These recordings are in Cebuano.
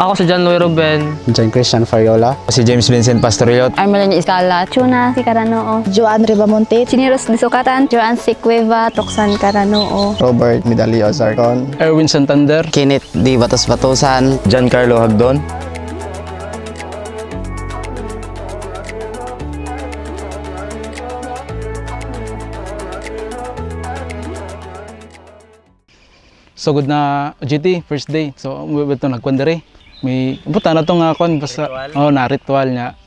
Ako si John Louis Ruben. John Christian Fariola. Si James Vincent Pastorillo. Armelin Iscala. Chuna si Caranoo. Joan Ribamonte. Chineros Disukatan. Joan Sicueva. Roxanne Caranoo. Robert Medalio Zarcon. Erwin Santander. Kenneth D. Batos-Batosan. Giancarlo Hagdon. So good na GT, first day. So ito nagkuan diri. May buta na to nga kuan basta oh na ritual niya.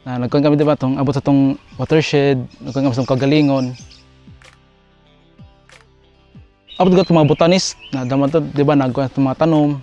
Na nagkuan kami diba tong abot sa tong watershed, nagkuan kami sa tong kagalingon. Abot gat mga botanist na dama to diba nagkuan sa mga tanom.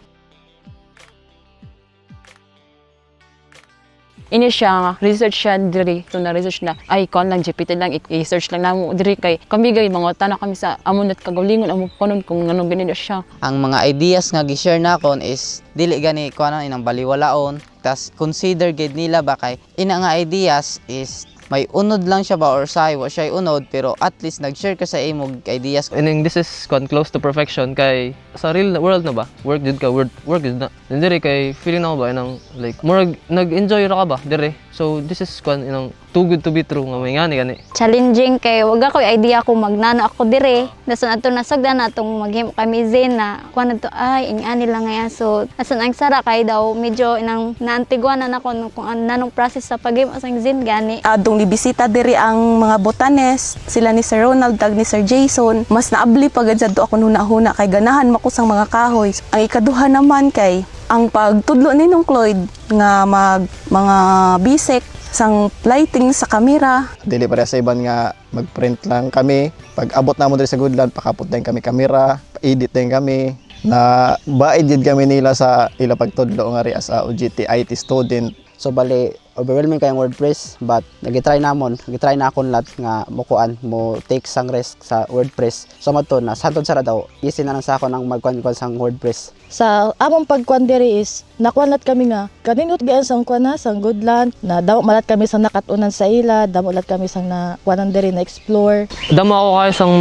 Ini siya research siya diri to na research na ay kon lang GPT lang i-search lang namo diri kay kami gay mga tana kami sa amon at kagalingon amo konon kung nganong ganito siya. Ang mga ideas nga gi-share nakon is dili gani kuan inang baliwalaon, tas consider gid nila ba kay ina nga ideas is may unod lang siya ba or say wa siya unod, pero at least nag-share ka sa imong ideas. And this is kuan close to perfection kay sa real world na ba? Work jud ka, work jud na. And diri kay feeling na ko ba inang like more nag-enjoy ra ka ba diri. So this is kuan inang too good to be true nga may ngani gani. Challenging kay wag ako idea kung magnano ako dire. Dason ato nasugdan atong maghimo kami zen na kuan adto ay ingani lang ngayon. So asan ang sara kay daw medyo inang naantigwa na nako kung nanong process sa paghimo sa zine gani. Adong nibisita diri ang mga botanes, sila ni Sir Ronald tag ni Sir Jason. Mas naabli pagad sad ako huna-huna kay ganahan makusang mga kahoy. Ang ikaduha naman kay ang pagtudlo ni nung Cloyd nga mag mga bisek sang lighting sa kamera. Dili para sa iban nga magprint lang kami. Pag abot namo diri sa Goodland, pakapot din kami kamera, edit din kami. Na baid jud kami nila sa ila pagtudlo nga ri as a OJT IT student. So bali overwhelming kayong WordPress, but nagitry namon, nagitry na akon lat nga mukuan mo take sang risk sa WordPress. So madto na santod sara daw easy na lang sa akon ang magkuan-kuan sang WordPress. Sa among pagkuan diri is nakuan lat kami nga kaninot gaan sang kuan na sang Goodland na daw malat kami sang nakatunan sa ila, damo lat kami sang na kuanan diri na explore. Damo ako kayo sang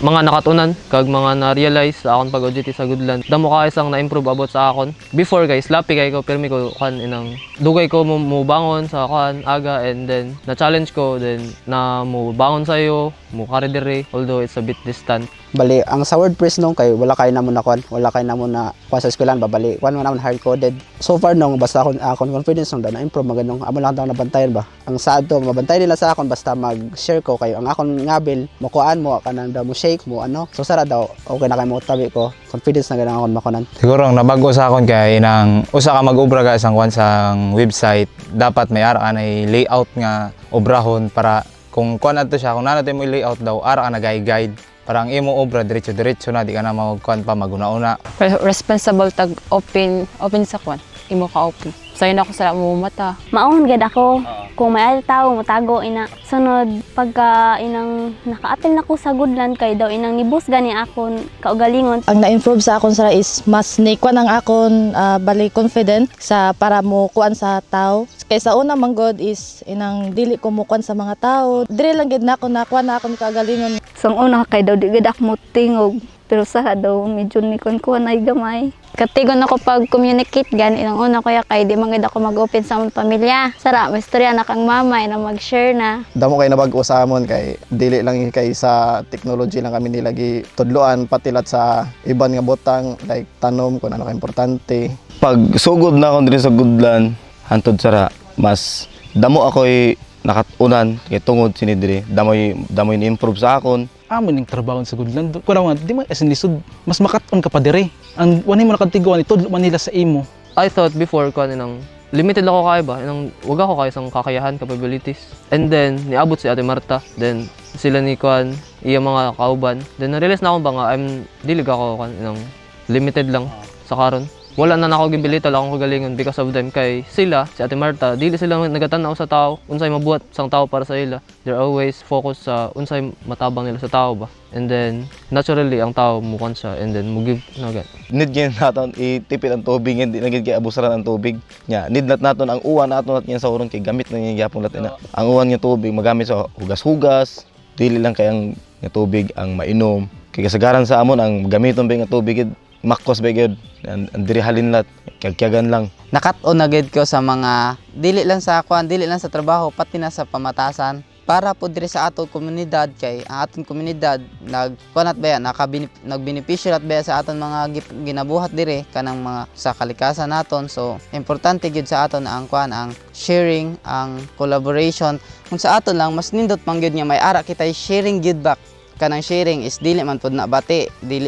mga nakatunan kag mga na-realize sa akon pag OJT sa Goodland. Damo kayo sang na-improve about sa akon. Before guys, lapi kay ko pirmi ko kuan inang dugay ko mo bangon sa kuan aga, and then na-challenge ko then na mo bangon sa iyo, mo kare diri although it's a bit distant. Bali ang sa WordPress nung kay wala kay namo na kuan, wala kay namo na kuan sa eskwelahan ba, bali kuan man namon hard coded. So far nung basta akon akon confidence nung na improve maganong amo lang daw nabantayan ba. Ang saad to mabantay nila sa akon basta mag-share ko kayo ang akon ngabil mo kuan mo kanang daw mo shake mo ano. So sara daw okay na kay mo tabi ko, confidence na ganang akon makunan. Siguro ang nabago sa akon kay inang usa ka mag-obra ka isang kuan sang website, dapat may ara ka na layout nga obrahon para kung kuan adto siya, kung naa mo layout daw ara ka na guide para ang imo obra diretso-diretso na, di ka na magkuan pa maguna-una. Responsible tag open open sa kuan imo ka open. Sayo na ako sa mo mata. Maohon gid ako kung may tao motago ina. Sunod pagka inang nakaapil na ko sa Goodland kay daw inang nibus gani akon kaugalingon. Ang na-improve sa akon sara is mas ni kuan ang akon bali confident sa para mo kuan sa tao. Kay sa una man god is inang dili ko mo kuan sa mga tao. Diri lang gid nako na kuan na akon kaugalingon. Sa una kay daw di gid ako mo tingog pero sa daw medyo ni kuan kuan ay gamay. Katigon ako pag communicate gan inang una kuya kay di man gid ako mag-open sa among pamilya. Sara mistorya na kang mama inang mag-share na. Damo kay nabag-o sa amon kay dili lang kay sa technology lang kami nila gitudloan, pati lat sa iban nga butang like tanom kung ano ka importante. Pag sugod na ako diri sa Goodland hantod sara mas damo ako'y nakatunan kay tungod sini diri, damoy damoy ni-improve sa akon. Amo ning trabaho sa Goodland. Kuno nga di man as lisod, mas makat-on ka pa diri. Ang wani mo nakantiguan itudlo man nila sa imo. I thought before kuan inang limited ako kay ba inang wag ako kay sang kakayahan capabilities. And then niabot si Ate Marta, then sila ni kuan iya mga kauban. Then na-realize na ako ba nga I'm dili ako kuan inang limited lang sa karon. Wala na nako gibilita lang akong kagalingon because of them kay sila si Ate Marta dili sila nagatan-aw sa tao unsay mabuhat sang tao para sa ila. They're always focused sa unsay matabang nila sa tao ba, and then naturally ang tao mukuan siya and then mo give na gan. Need gyud naton itipid ang tubig, hindi na gyud kay abusaran ang tubig nya. Need nat naton ang uwan naton at sa uron kay gamit na niya gyapon natin na. Ang uwan nga tubig magamit sa hugas-hugas, dili lang kay ang nga tubig ang mainom. Kay kasagaran sa amon ang gamiton ba nga tubig gid makos ba gyud ang diri halin lat kagkyagan lang. Nakat-on na gid ko sa mga dili lang sa kuan, dili lang sa trabaho, pati na sa pamatasan para po diri sa aton komunidad, kay ang aton komunidad nagkuan at baya nagbenepisyo at baya sa aton mga ginabuhat diri kanang mga sa kalikasan naton. So importante gyud sa aton ang kuan, ang sharing, ang collaboration. Kung sa aton lang mas nindot man gyud nga may ara kitay sharing gyud back. Kanang sharing is dili man pod na bati, dili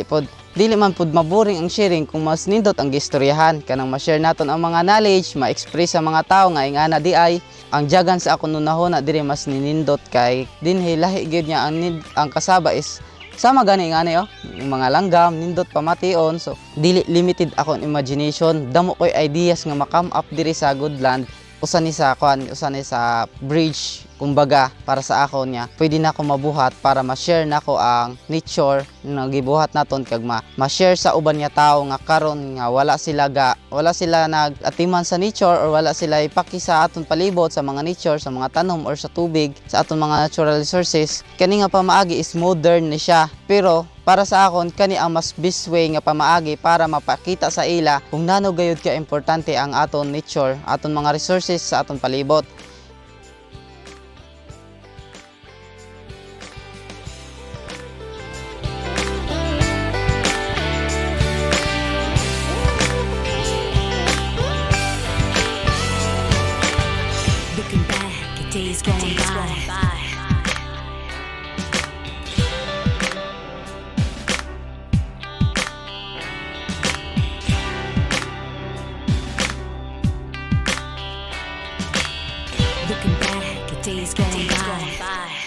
man pud maboring ang sharing kung mas nindot ang gistoryahan, kanang ma-share naton ang mga knowledge, ma-express sa mga tawo nga ingana di ay ang jagan sa akon nunahuna diri mas ninindot kay dinhi lahi gyud niya ang kasaba is sama gani ngani oh, yung mga langgam nindot pamation. So dili limited akon imagination, damo koy ideas nga ma-come up diri sa Goodland. Usa ni sa kuan, usa ni sa bridge kumbaga para sa ako niya pwede na ako mabuhat para ma-share nako ang nature nga gibuhat naton kag ma-share sa uban nga tawo nga karon nga wala sila nag-atiman sa nature or wala sila ipaki sa aton palibot sa mga nature, sa mga tanom or sa tubig, sa aton mga natural resources. Kani nga pamaagi is modern ni siya, pero para sa akon kani ang mas best way nga pamaagi para mapakita sa ila kung nano gayud ka importante ang aton nature, aton mga resources sa aton palibot. Looking back at days gone by. Looking back at days gone by.